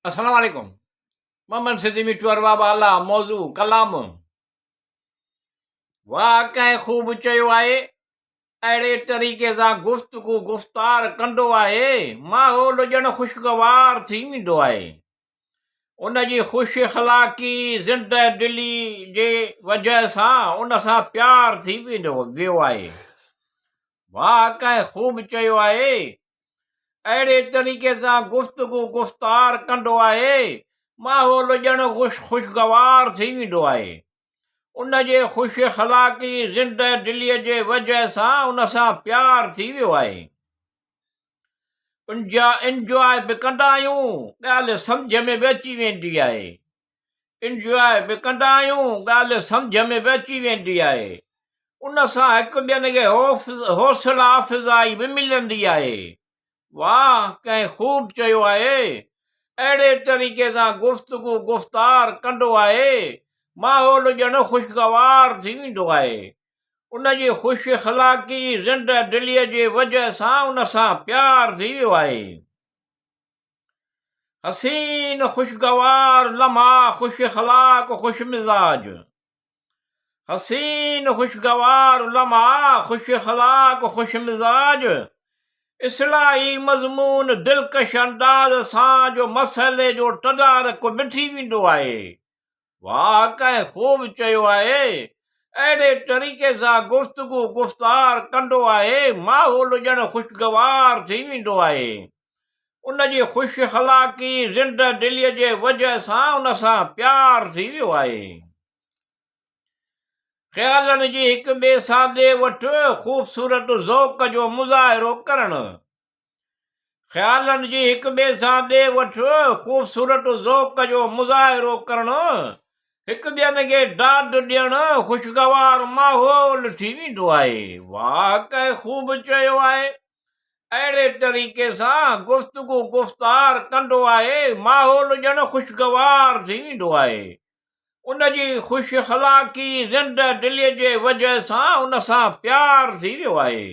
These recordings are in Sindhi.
السلام عليڪم محمد سنڌي مٺو ارباب اعليٰ موضوع ڪلام واھ ڪنهن خوب چيو آهي اهڙي طريقي سان گفتگو گفتار ڪندو آهي ماحول ڄڻ خوشگوار ٿي ويندو آهي ان جي خوش اخلاقي زنده دلي جي وجه سان ان سان پيار ٿي ويندو ويو آهي واھ ڪنهن خوب چيو آهي اهڙي طريقي سان گفتگو گفتار ڪندو آهي، ماحول ڄڻ خوشگوار ٿي ويندو آهي. ان جي خوش اخلاقي، زنده دليء جي وجهه سان ان سان پيار ٿي ويو آهي. انجواء به ڪندا آهيون، ڳالهه سمجهه ۾ به اچي ويندي آهي. انجواء به ڪندا آهيون، ڳالهه سمجهه ۾ به اچي ويندي آهي. ان سان هڪ ٻين کي حوصله افزائي به ملندي آهي. واهه ڪنهن خوب چيو آهي. اهڙي طريقي سان گفتگو گفتار ڪندو آهي، ماحول ڄڻ خوشگوار ٿي ويندو آهي. ان جي خوش اخلاقي، زنده دليء جي وجهه سان ان سان پيار ٿي ويو آهي. حسين خوشگوار لمحا خوش اخلاق خوش مزاج حسين خوشگوار لمحا خوش اخلاق خوش مزاج اصلاحي مضمون دلڪش انداز سان جو مسئلي جو تدارڪ به ٿي ويندو آهي واهه ڪنهن خوب چيو آهي اهڙي طريقي سان گفتگو گفتار ڪندو آهي ماحول ڄڻ خوشگوار ٿي ويندو آهي ان جي خوش اخلاقي زنده دليء جي وجهه سان ان سان پيار ٿي ويو آهي خيالن جي هڪ ٻئي سان ڏي وٺ خوبصورت ذوق جو مظاهرو ڪرڻ خيالن جي هڪ ٻئي سان ڏي وٺ، خوبصورت ذوق جو مظاهرو ڪرڻ، هڪ ٻين کي داد ڏيڻ خوشگوار ماحول ٿي ويندو آهي. واهه ڪنهن خوب چيو آهي. اهڙي طريقي سان گفتگو گفتار ڪندو آهي، ماحول ڄڻ خوشگوار ٿي ويندو آهي. ان جي خوش اخلاقي، زنده دليء جي وجهه سان ان سان پيار ٿي ويو آهي.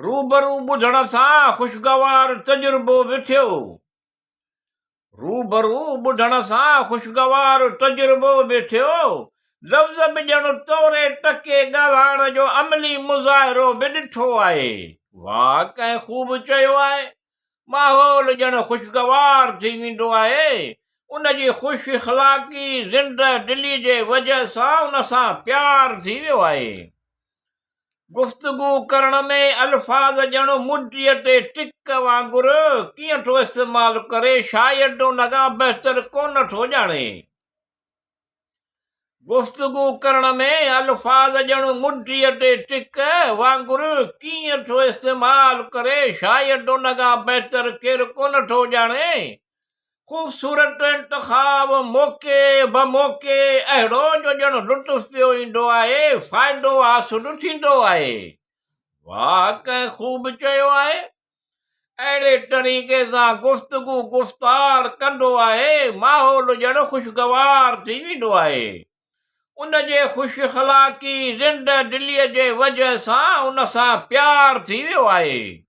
روبرو ٻڌڻ سان خوشگوار تجربو به ٿيو. روبرو ٻڌڻ سان خوشگوار تجربو به ٿيو. لفظ به ڄڻ توري ٽڪي ڳالهائڻ جو عملي مظاهرو به ڏٺو آهي. واهه ڪنهن خوب چيو آهي. ماحول ڄڻ خوشگوار ٿي ويندو آهي. ان جي خوش اخلاقي، زنده دلي جي وجهه سان ان سان پيار ٿي ويو آهي. گفتگو ڪرڻ ۾ الفاظ ڄڻ مڊيء تي ٽڪ وانگر ڪيئن ٿو استعمال ڪري، شايد ان کان بهتر ڪونه ٿو ڄاڻي. گفتگو ڪرڻ ۾ الفاظ ڄڻ مڊيء تي ٽڪ وانگر ڪيئن ٿو استعمال ڪري، شايد ان کان بهتر ڪير ڪونه ٿو ڄاڻي. خوبصورت انتخاب موقعي بموقعي اهڙو جو ڄڻ لطف پيو ايندو آهي، فائدو حاصل ٿيندو آهي. واهه ڪنهن خوب چيو آهي. اهڙي طريقي سان گفتگو گفتار ڪندو آهي، ماحول ڄڻ خوشگوار ٿي ويندو آهي. ان جي خوش اخلاقي، زنده دليء جي وجهه سان ان سان پيار ٿي ويو آهي.